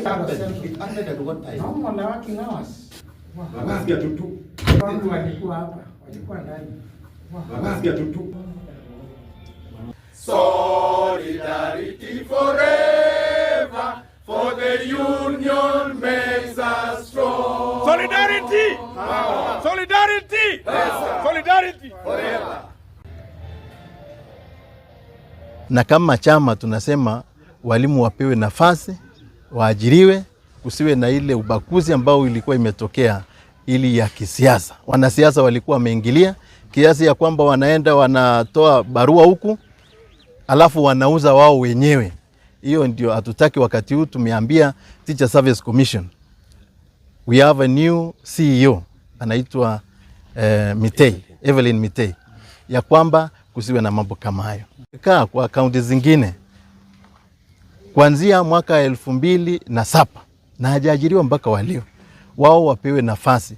Happened. It happened at what time? Normal working hours. Wakasikia tu tu. Wangu walikuwa hapa, walikuwa ndani. Wakasikia tu tu. Solidarity forever, for the union makes us strong. Solidarity! Solidarity! Solidarity! Na kama chama tunasema walimu wapewe nafasi, waajiriwe, kusiwe na ile ubaguzi ambao ilikuwa imetokea ili ya kisiasa. Wanasiasa walikuwa wameingilia kiasi ya kwamba wanaenda wanatoa barua huku alafu wanauza wao wenyewe. Hiyo ndio hatutaki. Wakati huu tumeambia Teacher Service Commission, we have a new CEO anaitwa Mitei, Evelyn Mitei, ya kwamba kusiwe na mambo kama hayo. Kaa kwa kaunti zingine kuanzia mwaka 2007 na hajaajiriwa mpaka walio wao wapewe nafasi.